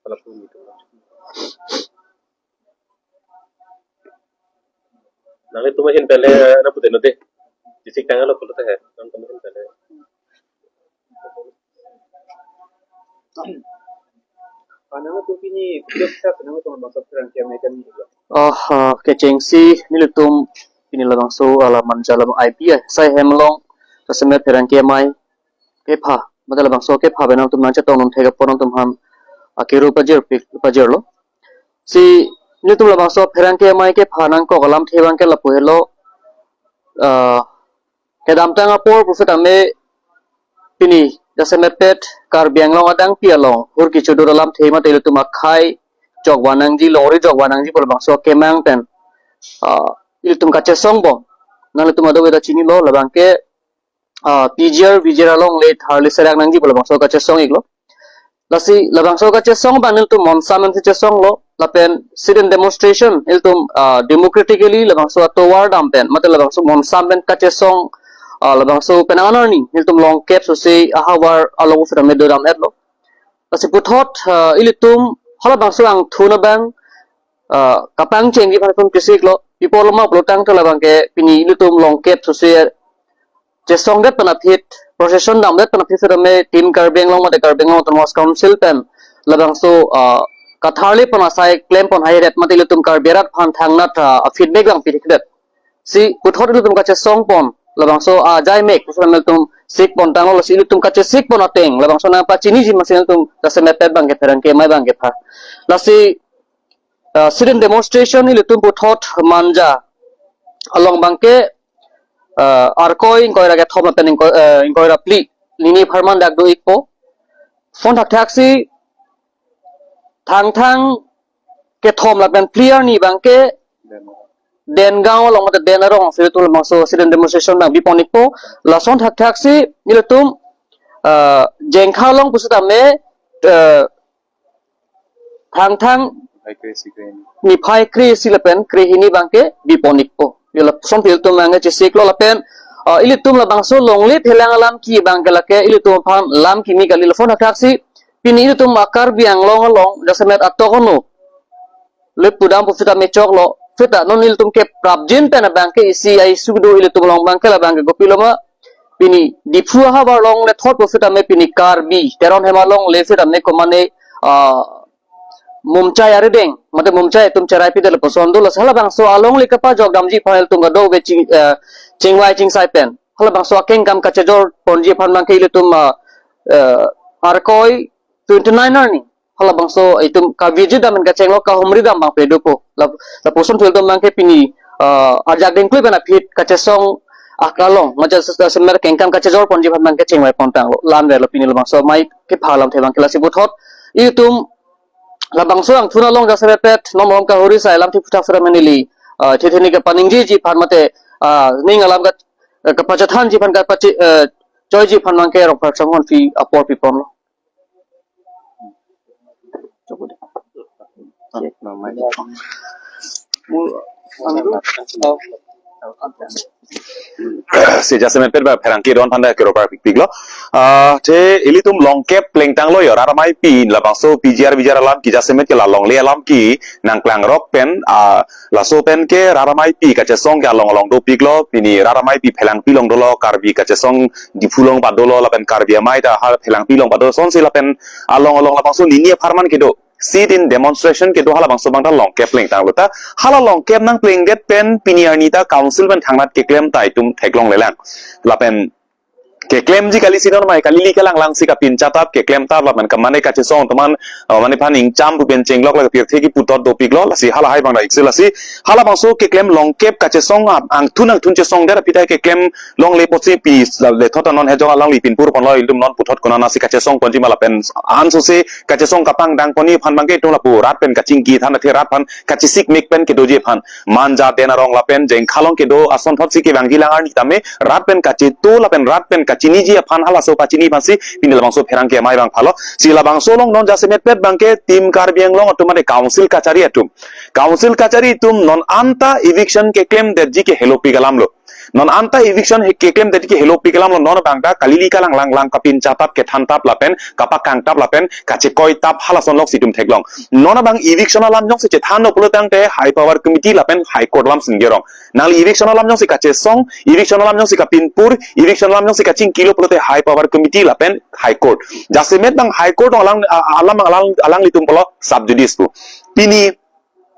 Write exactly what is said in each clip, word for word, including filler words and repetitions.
Lapu ni tu. Nanglitum ahin pen le na pute no de. District tanglo pulote he. Nangtum ahin pen le. Panang tu pini, pini sa panang tu masuk terang kiam ikan ni. Oh, ah, kechengsi nelitum pini labangso alam Manja alam I P I sai hem along jasemet pherangke amei kepha, mate labangso kepha pen nangtum nangchetong nangthek apot nangtum aphan akiru pajir pik pajirlo. Si nelitum labangso pherangke amei kepha nangkok alamthe abangke lapu helo, ah, kedamtang apor pusitame pini jasemet pet Karbi Anglong adang pi along hur kichudur alamthe mate ilitum akhei jokva nangji, longri jokva nangji pu labangso akemang pen, ah, ilitum kachesong bom. Nanglitum ado beda chinilo, labangke, ah, P G R V G R along le tharli serak nangji pu labangso kachesong iklo. Lasi labangso kachesong abang nelitum monsam pen si chesonglo, lapen sit-in demonstration ilitum, ah, democratically labangso atovar dam pen mate labangso monsam pen kachesong, ah, labangso penang anarni nelitum longkep susi ahavar along sudah medo dam-etlo. Lasi puthot, ah, ilitum halabangso angthun abang, ah, kapangchengji aphan ilitum chesiklo. Pi apotlo ma pulotangte labangke pini ilitum longkep susi chesongdet pen aphi, procession damdet pen aphi sitame Team Karbi Anglong mate Karbi Anglong Autonomous Council pen labangso, ah, katharli pon asai klem pon haidet mate ilitum Karbi arat aphan thangnat, ah, feedback abang pithikdet. Si puthot ilitum kachesong pon labangso ajai mek pusitame ilitum sik pon tanglo, lasi ilitum kachesik pon ateng labangso nangpachiniji masi ilitum jasemet pet abangke pherangke amei abangke pha. Lasi, ah, sit-in demonstration ilitum puthot Manja along abangke, ah, Arkoi ingkoi ra kethom lapen ingkoi, ah, ingkoi ra phli nini apharman dak do-ikpo. Lason thakthaksi Thangthang kethom lapen phli arni abangke Dengaon along mate Den arong si ilitum labangso sit-in demonstration abang bipon-ikpo. Lason thakthaksi ilitum, ah, Jengkha along pusitame, ah, Thangthang Hai kre si kre ni. Niphai kre-isi lapen krehini abangke bipon-ikpo. Yo lason ilitum abangke chesiklo lapen, ah, ilitum labangso longle phelang alam ke abangke lake ilitum aphan lam kimi kali, lason thakthaksi pini ilitum a-Karbi Anglong along jasemet atok ono le pudam pusitame choklo. Seta non ilitum keprapjin pen abangke isi a-issue do ilitum along abangke labangke kopilo ma, pini Diphu ahavar along le thot pusitame pini Karbi Teron hem along le sitame komane, ah, Mumchai arideng mate Mumchai atum cherai pidet lapuson do, lasi halabangso along le kapajok damji aphan ilitum kadokave ching, eh, chingvai chingsai pen halabangso akengkam kachejor ponji aphan abangke ilitum, ah, eh, Arkoi twenty nine arni halabangso itum kaviji dam pen kachenglo, kahumri dam abang pedopo. Lap-, lapuson ilitum abangke pini, ah, ajak dengklui pen aphi kachesong akalong mate se-, semer kengkam kachejor ponji aphan abangke chingvai pon tanglo. Lam verlo pini labangso amei kepha alamthe abangke. Lasi puthot ilitum labangso angthun along jasemet pet non malom kahuri sai alamthe aphuthak sitame neli, ah, thetheni kapaningjiji aphan mate, ah, ning alam ka, eh, kapachethanji aphan kapache-, eh, choiji aphan abangke Rongphar Chongkon aphi apor piponlo. Si jasemet pet ba pherangke don aphan ta keropar pikpiklo. Ah, te ilitum longkep plengtanglo yo, rat ameipi labangso P G R V G R alam ke jasemet ke la longle alam ke nangklangrok pen, ah, laso pen ke rat ameipi kachesong ke along along dopiklo, pini rat ameipi Phelangpi along dolo, Karbi kachesong Diphu along padolo, lapen Karbi amei ta ha Phelangpi along padolo, lasonsi lapen along along labangso nini apharman kedo sit-in demonstration kedo halabangso abang ta longkep plengtanglo ta, hala longkep nangplengdet pen pini arni ta council pen thangnat keklem ta itum theklonglelang. Lapen keklemji kali si non mai, kali li kelang lang si kapincha tap keklem tap lapen kamane kachesong atum an, uh, mane aphan ingcham pu pen chenglok la pirthe kipu tot dopiklo, lasi halahai abang da ikse, lasi halabangso keklem longkep kachesong ap-, angthun angthun chesongdet aphi ta keklem longle apotsi pini le thot non hejong alangli pinpur ponlo, ilitum non puthot konatsi kachesong ponji ma lapen ansose kachesong kapangdang ponji aphan abangke itum lapu rat pen kachingki than athe rat aphan kachesik mek pen kedoji aphan Manja, Den arong lapen Jengkha along kedo ason thotsi kevangji lang arni tame rat pen kacheto lapen rat pen kachiniji aphan halaso pachini aphansi pini labangso pherangke amei abang phalo. Si labangso along non jasemet pet abangke Team Karbi Anglong atum mate council kachari atum, council kachari atum non anta eviction keklemdetji ke helopik alamlo. Non anta eviction he keklem tadi ke helopik alam lo, non abang ta kalili kalang lang lang kapincha tap kethan tap lapen kapakang tap lapen kachekoi tap halason lok si itum theklong. Non abang eviction alam jongsi chethanlo pulo tangte High Power Committee lapen High Court alam si ningjerong. Nangli eviction alam jongsi kachesong, eviction alam jongsi kapinpur, eviction alam jongsi kachingkilo pulote High Power Committee lapen High Court. Jasemet bang High Court along alang, a-, alam alang, alanglitum pulo sub judice pu. Pini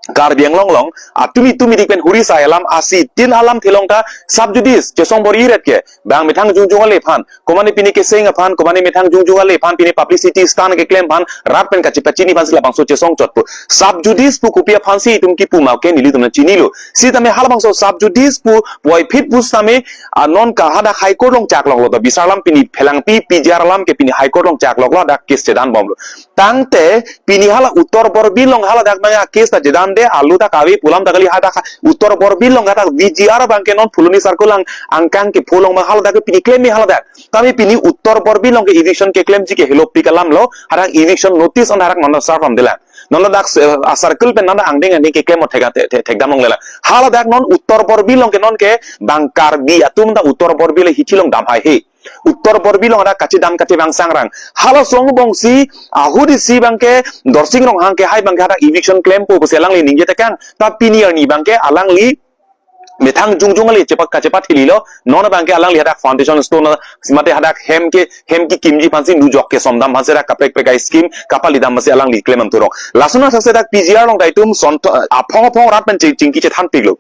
Karbi Anglong along atumi tumi dik pen huri sai alam asi tin alam thelong ta sub judice chesong bor-iret ke, bang methang jongjong ale aphan, komane pini keseng aphan, komane methang jongjong ale aphan, pini publicity stunt keklem aphan, rat pen kachepachini aphan si labangso chesong chot pu. Sub judice pu kopi aphan si itum kipu ma ke nelitum nangchinilo. Sitame halabangso sub judice pu puvoiphit pusitame, ah, non ke hadak High Court along chakloklo, to bisar alam pini phelangpi P G R alam ke pini High Court along chakloklo, hadak case chedan bomlo. Tangte pini hala Uttar Borbil along haladak abang a-case ta chedan de, alu ta kave pu alam ta kali, hadak Uttar Borbil along hadak V G R abang ke non Phuloni circle along angkang kepho along abang haladak ke pini klem me haladak. Tame pini Uttar Borbil along ke eviction keklemji ke helopik alam lo, hadak eviction notice an hadak non serve damdelang. Non hadak, eh, a-circle pen non angdeng angdeng keklem o thek, thek, thek, thekdam longlelang. Haladak non Uttar Borbil along ke non ke bang Karbi atum ta Uttar Borbil hithi along dam haihe. Uttar Borbil along hadak kachedam kachevang sangrang. Halaso angbong si ahut isi abang ke Dorsing Ronghang ke hai abang ke hadak eviction klempo pusi alangli ningje tekang. Ta pini arni abang ke alangli methang jongjong ale chepak kachepat hililo, non abang ke alangli hadak foundation stone mate hadak hem ke, hem kekimji aphan si nujok kesomdam aphan si hadak kaprek prek a-scheme kapalidam aphan si alangli klem an thurong. Lason athak si hadak P G R along ta itum son tho-, aphong aphong rat pen ching, chingki chethanpiklo.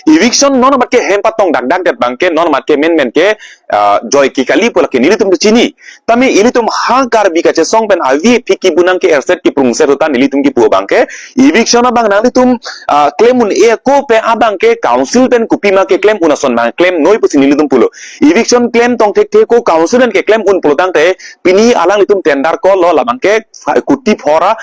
Eviction non amat ke hem patong dak dak det abang ke, non amat ke men men ke, ah, joike kali pu lake nelitum chini. Tame ilitum ha Karbi kachesong pen avi phiki bunang ke erset kiprungset utan ilitum kipu abang ke, eviction abang nanglitum, ah, klem un-e ako pen abang ke council pen kopi ma keklem un ason abang klem noi pusi nelitum pulo. Eviction klem tong thekthe ako council pen keklem un pulo tangte pini alanglitum tender call lo, labang ke kuti phora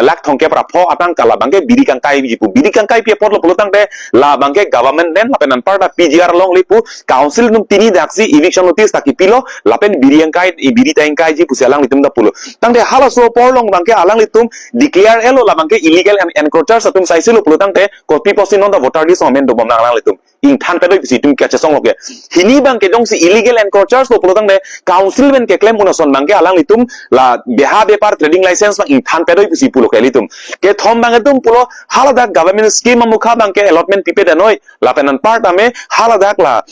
lakh thomkep ra pho atangka labang ke biri kangkaiji pu. Biri kangkaipi apotlo pulo tangte labang ke government land lapen anparta P G R alongle pu, council atum pini daksi eviction notice ta kipilo, lapen biri kangkai, biri ta ingkaiji pusi alanglitum ta pulo. Tangte halaso apor along abang ke alanglitum declare elo labang ke illegal en-, encroachers atum saisilo pulo tangte kopi pusi non ta voter list amen dobomnang alanglitum. Ingthan pedoi pusi itum kachesong lo ke. Hini abang ke jongsi illegal encroachers lo pulo tangte council pen keklem un ason abang ke alanglitum la beha bepar trading license abang ingthan pedoi pusi pulo ke ilitum. Kethom abang itum pulo haladak government scheme amukha abang ke allotment pipedet noi. Lapen anparta me haladak la,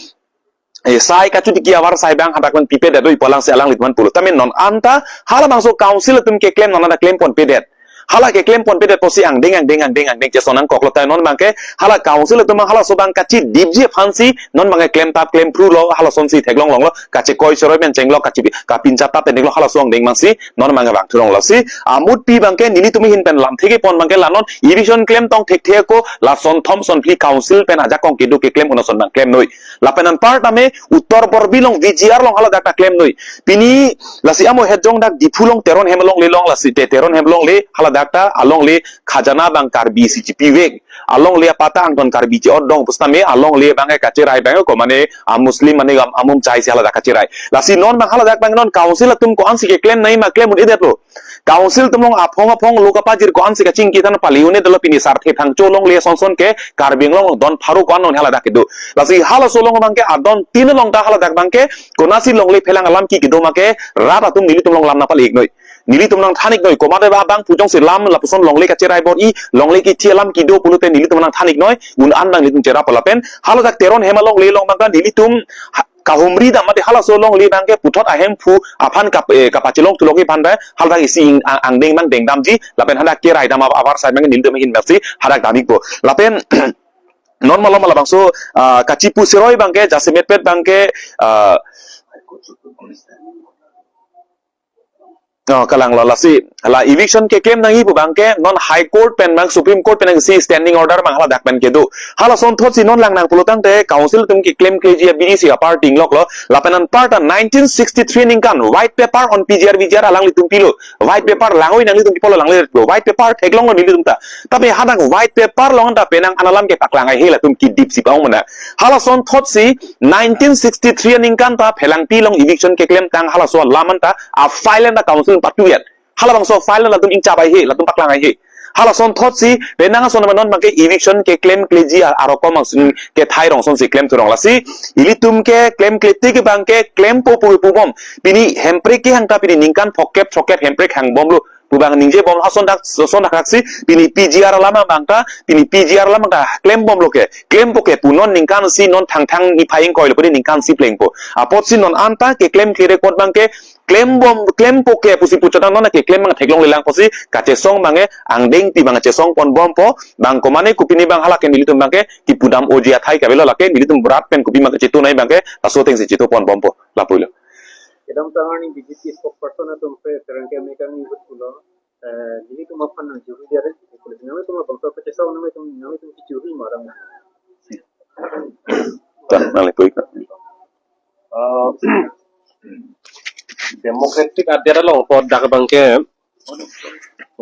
eh, sai kachutiki avarsai abang hadak abang pipedet noi pu alang si alanglitum pulo. Tame non anta halabangso council atum keklem non anta klemponpedet. Hala keklem ponpedet pusi angdeng angdeng angdeng angdeng cheson nangkoklo, tai non abang ke hala council atum abang halaso abang kachidipji aphan si non abang ke klem tap klem phrulo, halason si theklong longlo, kachekoi cheroi pen chenglo, kachi kapincha tap pen dinglo, halaso angdeng abang si non abang ke vang thurong lo si. Amutpi abang ke nelitum ahin pen lamthe kepon abang ke la non eviction klem tong thekthe ako la son thom son phli council pen ajakong kedo keklem un ason abang klem noi. Lapen anparta me Uttar Borbil along V G R along haladak ta klem noi. Pini lasi amo het jong dak Diphu along Teron hem alongle along lasi te Teron hem alongle haladak ta alongle khajana abang Karbi si chipivek. Alongle apata angton Karbi che-otdong pusitame alongle abang ke kacherai abang ko mane a-Muslim mane gam amum chai si haladak kacherai. Lasi non abang haladak abang non council atum ko-an si keklem nangji ma klem un-edetlo. Council atum along aphong aphong lo kapajir ko-an si kachingki than pali un-edetlo, pini Sarthe Phangcho alongle son son ke Karbi Anglong along don pharo ko-an non haladak kedo. Lasi halaso along abang ke adon tin along ta haladak abang ke konasi longle phelang alam ki kedo ma ke rat atum nelitum along lam nangpale-ik noi. Nelitum nangthan-ik noi. Komat abang pu jongsi lam lapuson longle kacherai bor-i, longle kithi alam kedo pulote nelitum nangthan-ik noi. Un an abang nelitum cherap lapen haladak Teron hem alongle along abang ke nelitum ha-, kahumri dam mate halaso alongle abang ke puthot ahemphu aphan kap-, eh, kapachelong thulok aphan ta haladak isi ing-, ang-, angdeng abang dengdamji lapen hadak kerai dam ap-, avarsai abang nelitum ahin pen si hadak dam-ikpo. Lapen non malom labangso, ah, kachipu cheroi abang ke jasemetpet abang ke, ah, oh, kalanglo lasi la eviction keklem nangji pu abang ke non High Court pen abang Supreme Court pen nangsi standing order abang haladak pen kedo. Halason thot si non lang nang pulo tangte council atum keklem keji a-biri si aparting loklo. Lapen anparta nineteen sixty-three aningkan white paper on P G R V G R alanglitum pilo. White paper langoi nanglitum pilo, langle white paper theklonglo nelitum ta. Tapi hadak white paper along ta penang an alam kepaklang haihe, latum kedip si paong mana. Halason thot si nineteen sixty-three aningkan ta Phelangpi along eviction keklem tang halaso alam anta a-file anta council patu-et. Halabangso file anta latum ingchap haihe, latum paklang haihe. Halason thotsi penang ason non abangke eviction keklemkleji a-, arokom angsun kethai rong asonsi klemthu rong. Lasi ilitum keklemkle tik abangke klempo pu pubom. Pini Hemprek kehang ta pini ningkan phokep throkkep Hemprek hangbomlo pu abang ningjebom. Ason dak, ason dak si pini P G R alam abang ta, pini P G R alam abang ta klembomlo ke. Klempo ke pu non ningkan isi, non Thangthang niphai ingkoi lo pini ningkan isi plengpo. Apotsi non anta keklemkle record abangke klembom, klempo ke pusi puchot non keklem abang theklonglelang pusi kachesong abangke angdengpi abang chesongponbompo. Bang komane kopine abang hala ke nelitum abangke kipudam oji athai ke avelo, lake nelitum berat pen kopi abang chetu nai abangke laso atengsi chetuponbompo. Lapu-ilo. Kedamtang arni B J P spokesperson atum pen terang ke mekang ibut pulo. Eh, nelitum aphan nangchuri dia re, nanglitum abangso kachesong nanglitum, nanglitum kichuri ma rang. Tah, nanglitum. Eh, democratic adet along pu dak abangke,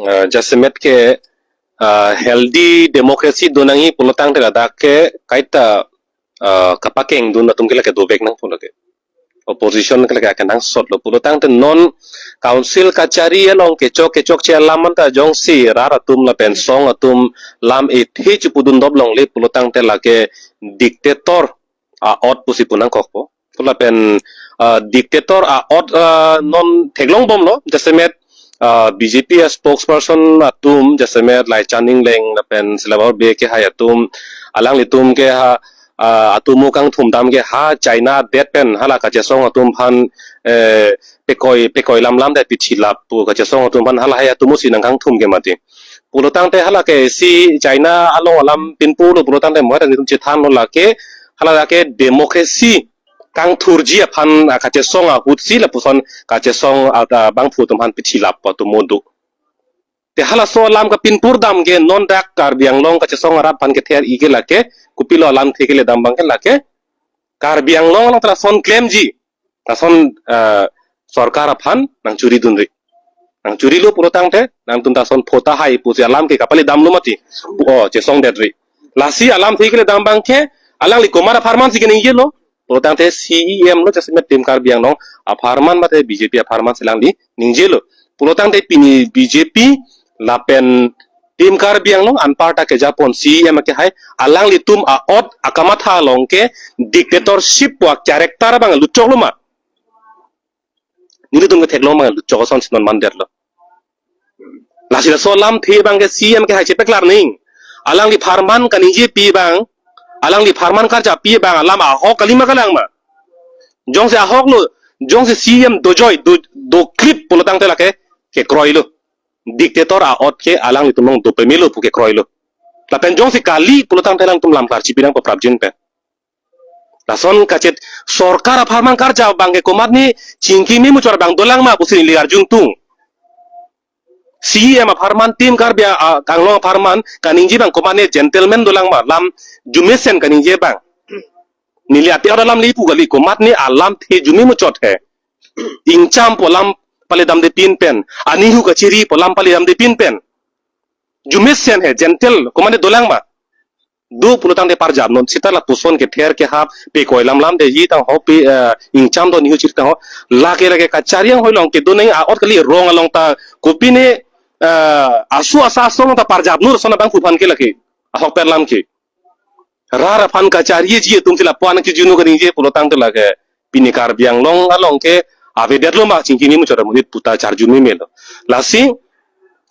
eh, jasemet ke, eh, healthy democracy do nangji pulotangte ladak ke kaita, eh, kapakengdun atum ke lake dovek nangpo lake. Opposition ke lake akenangsotlo pulotangte non council kachari along kechok kechokche alam anta jongsi rat atum lapen song atum lam ethe chipudun dop longle pulotangte lake dictator a-ot pusi pu nangkokpo. Lapen, ah, dictator a-ot, ah, non theklongbomlo, jasemet, ah, B J P a-spokesperson atum, jasemet Laichan Engleng lapen Silabor Bey kehai atum, alanglitum ke ha, ah, atomo kangthum dam ke ha China adet pen hala kachesong atum aphan, eh, pekoi, pekoi lamlam det pithilap pu kachesong atum aphan halahei atomosi nangkangthum ke mati. Pulotangte hala ke si China along alam pinpurlo pulotangte mo ta nelitum chethanlo lake, hala lake democracy kangthurji aphan, ah, kachesong ahutsi lapuson kachesong, ah, ah, bangphu atum aphan pithilap pu atomo do. Te halaso alam kapinpur dam ke non dak Karbi Anglong kachesong arat aphan kether-i ke lake, kopilo alamthe keledam abangke lake, Karbi Anglong along ta lason klemji, lason, eh, sorkar aphan nangchuri dunri. Nangchurilo pulotangte, nangtum ta lason phota hai pusi alam ke kapaledamlo mati. O, chesongdetri. Lasi alamthe keledam abangke, alangli komat apharman si keningjelo. Pulotangte C E M lo jasemet Team Karbi Anglong apharman mate B J P apharman si alangli ningjelo. Pulotangte pini B J P lapen Team Karbi Anglong anparta kejapon C E M kehai alanglitum a-ot akamatha along ke dictatorship pu a-character abang lutchoklo ma. Nelitum ketheklong abang lutchok asonsi non mandetlo. Lasi laso alamthe abangke C E M kehai chepaklar ning. Alangli apharman kaningjepi abang, alangli apharman karjapi abang alam ahok kalima kalang ma. Jongsi ahoklo, jongsi C E M dojoi, do, doklip pulotangte lake kekroilo. Dictator a-ot ke alanglitum along dopemelo pu kekroilo. Lapen jongsi kali pulotangte alangtum lam klarchipi nangpo prapjin pen. Lason kachet sorkar apharman karja abangke komatne chingkimi muchot abang dolang ma pusi neli arjungtung. C E M apharman Team Karbi a, a, Anglong apharman kaningje abang komatne gentleman dolang ma, lam jumesen kaningje abang. Neli ate ora lam lipu kali komatne alamthe jumi muchot he. Ingcham pu alam paledamde pinpen, anihu kachiri pu alam paledamde pinpen. Jumesen he, gentle, komatne dolang ma. Do pulotangte parjap non sita lapuson kether kehap pekoi lamlamdeji tangho pe, eh, ingcham do nihu chiri tangho. Lake lake kachari anghoi along kedo nangji a-ot kali, rong along ta kopine, eh, asu asa asong ta parjap nur sona bangphu aphan ke lake. Ahokpet alam ke. Rat aphan kachariji atumsi lapu-an kejunu kaningje pulotangte lake pini Karbi Anglong along ke avedetlo ma chingkimi muchot amonit puta charju memelo. Lasi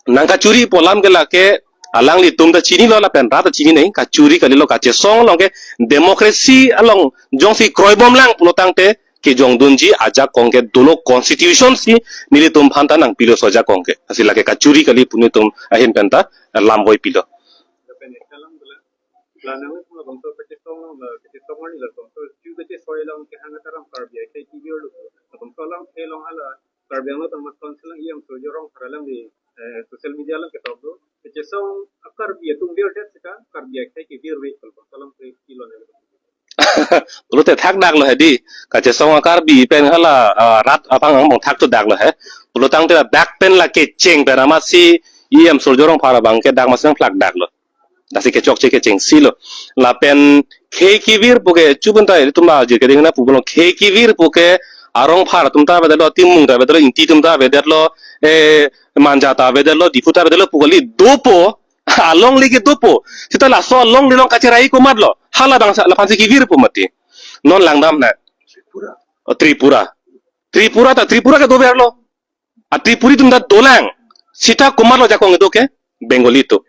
nangkachuri pu alam ke lake alanglitum ta chinilo lapen rat ta chini nai, kachuri kalilo, kachesong along ke democracy along jongsi kroibomlang pulotangte kejongdunji ajakong ke dolo, constitution si nelitum aphan ta nangpilo laso ajakong ke. Lasi lake kachuri kali pu nelitum ahin pen ta lam voipilo. Lapen ekta alam dolang. La nanglitum labangso kachesong along la kachesong arni labangso chu kachesoi along kehang ataram Karbi akhei kevir lo. Labangso alamthe along hala Karbi Anglong Autonomous Council along E M Surjya Rongphar alangli, eh, social media along ketok do. Kachesong a-Karbi atum virdet seta Karbi akhei kevirve, labangso alamthe kilo ne. Pulote thakdaklo hedi. Kachesong a-Karbi pen hala, ah, rat aphan angbong thaktu daklo he. Pulotangte dak pen la kecheng pen amatsi E M Surjya Rongphar abangke dak amatsi nangphlakdaklo. Lasi kechokche kechengsi lo. Lapen khei kevir puke chubun ta ilitum ajir keding na pu pulo, khei kevir puke Arongphar atum ta avedetlo, Timung ta avedetlo, Ingti atum ta avedetlo, eh, Manja ta avedetlo, Diphu ta avedetlo pu kali, dopo, alongle ke dopo. Seta laso alongle along kacherai komatlo? Hala abang sa, laphansi kevir pu mati. Non langdamnang. Oh, Tripura. Tripura ta, Tripura ke doverlo. A Tripuri atum ta dolang. Seta komatlo jakong kedo ke? Bengali atum.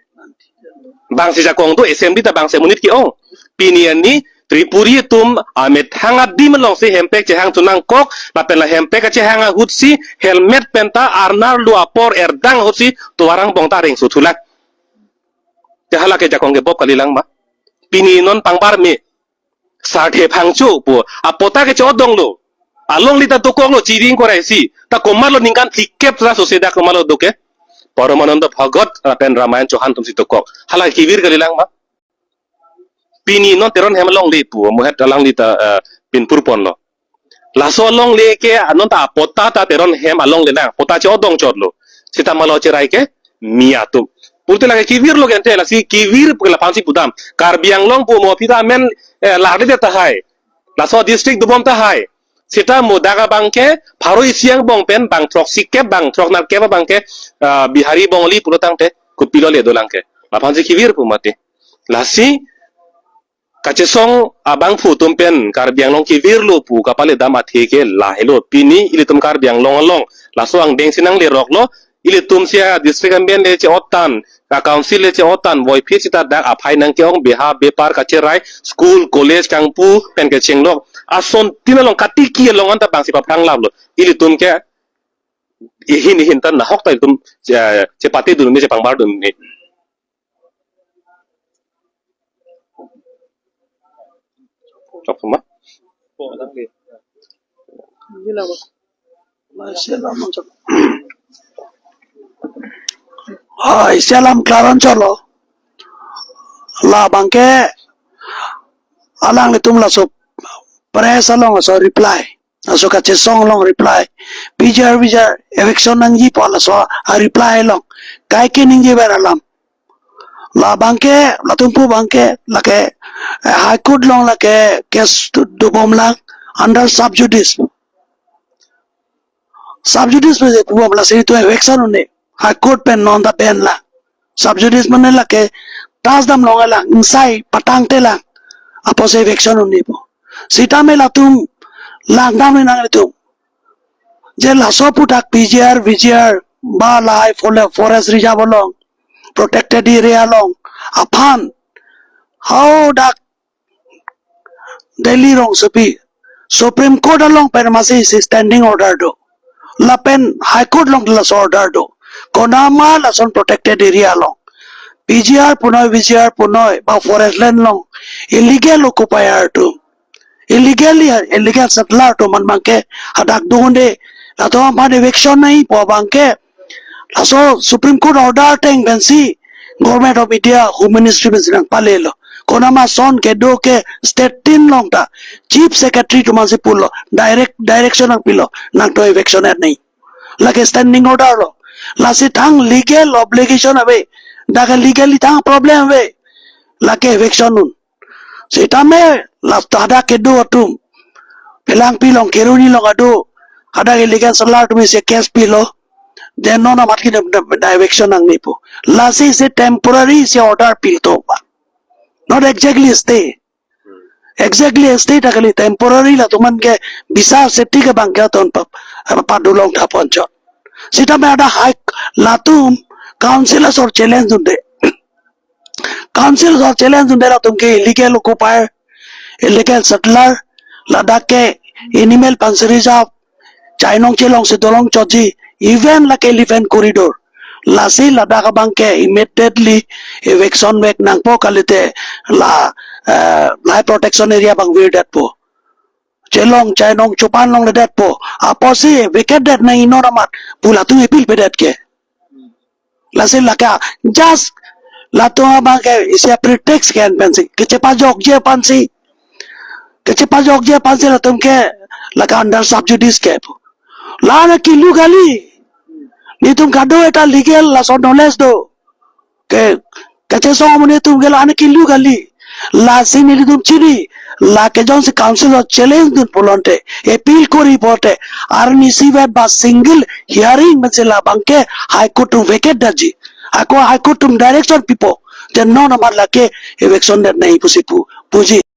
Bangsi jakong do, assembly ta bangsi amonit ke-ong. Pini arni Tripuri atum amethang adim alongsi hempek chehang chonangkok, lapen la hempek kachehang ahutsi helmet pen ta arnar lo apor erdang ahutsi tovar angbong ta areng suthulang. Te hala ke jakong kebop kalilang ma? Pini non pangbar me. Sarthe phangcho pu. Apot ta ke chodonglo. Alongle ta dokoklo, chiring korai si. Ta komatlo ningkan phlikep ra sose dak komatlo do ke? Paramananda Bhagat lapen Ramayan Chauhan atumsi dokok. Hala kevir kalilang ma? Pini non Teron hem alongle pu, mohet alangli ta, eh, pinpur ponlo. Laso alongle ke non ta apot ta ta Teron hem alongle nang, apot ta chodong chotlo. Seta malo cherai ke? Mi atum. Pulote lake kevirlo ke ante, lasi kevir pu ke laphansi pudam. Karbi Anglong pu mo aphi ta amen, eh, larle tahai. Laso district dobom tahai. Seta mo dak abang ke pharo isi angbong pen bang throksikep, bang throknerkep abang ke, ah, Bihari Bongali pulo tangte kopilo le dolang ke? Laphansi kevir pu mati. Lasi kachesong abangphu atum pen Karbi Anglong kevirlo pu kapaledam athe ke lahelo. Pini ilitum Karbi Anglong along laso angdengsi nangleroklo. Ilitum si a-district amen le che-ottan, a-council le che-ottan, voiphit seta dak aphai nangke-ong, beha bepar kacherai, school, college kangpu pen kechenglok. Asontin along katiki along anta bangsi paphrang laplo. Ilitum ke ihin ihin ta nahok ta ilitum che, chepatedun ne, chepangbar dun ne. Chok ma? Hai, selam klaran cholo. Labang ke alanglitum laso press along laso reply, laso kachesong along reply, P G R, P G R eviction nangji pu laso a-reply along kaike ningjever alam. Labang ke, latum pu abang ke, lake, eh, High Court along lake case do, dobomlang under sub judice. Sub judice pu je pubom, lasi itum eviction un-e. High Court pen non ta ban lang. Sub judice mane lake tas damlong lang, ingsai patangte lang. Apotsi eviction un-e pu. Sitame latum langdamnang ilitum. Je laso aputhak P G R, V G R, ba lahai fore-, forest reserve along, protected area along aphan hadak Delhi rongsopi Supreme Court along pen masi isi standing order do. Lapen High Court along laso order do. Konama lason protected area along P G R punoi, V G R punoi, ba forest land along illegal occupier atum, illegally, illegal settler atum an abang ke hadak do un-e, latum aphan eviction nangji pu abang ke laso Supreme Court order ateng pensi Government of India Home Ministry pensi nangpalelo. Konama ason kedo ke state tin along ta Chief Secretary atum ansi pulo, direct direction nangpilo, nangtum eviction et nangji. Lake standing order lo. Lasi thang legal obligation ave. Dak legally thang problem ave. Lake eviction un. Sitame la hadak kedo atum, Phelangpi along, Kheroni along kedo, hadak illegal settler atum isi case pilo. Then non amat ke da, da, da eviction nangne pu. Lasi isi temporary isi order pilo to ba. Not exactly stay. Exactly stay ta kali, temporary latum an ke bisar seti ke abang ke ton pap, apa padulong thapon chot. Sitame hadak high latum council asor challenge dunde. Council asor challenge dunde latum ke illegal occupier, illegal settler, ladak ke animal aphansi reserve, chainong chelongsi dolong chotji, even lake elephant corridor. Lasi ladak abang ke immediately eviction vek nangpo kalite la, eh, life protection area abang virdetpo. Chelong chainong chopan longledetpo. Apotsi vacate det nangji non amat pu latum appeal pedet ke. Lasi lake just latum abang ke isi pretext ke-en pensi, kechepajokje aphansi. Kechepajokje aphansi latum ke lake under sub judice ke pu. La-an akilu kali. Netum kado-eta legal laso knowledge do. Ke, kachesong amonit atum ke la-an akilu kali. Lasi nelitum chini, lake jongsi council along challenge dun pulote, appeal kori pulote, arnisi vet ba single hearing pensi labangke High Court atum vacate detji. Ako High Court atum direction pipo, je non amat lake eviction det nangji pusi pu, puji.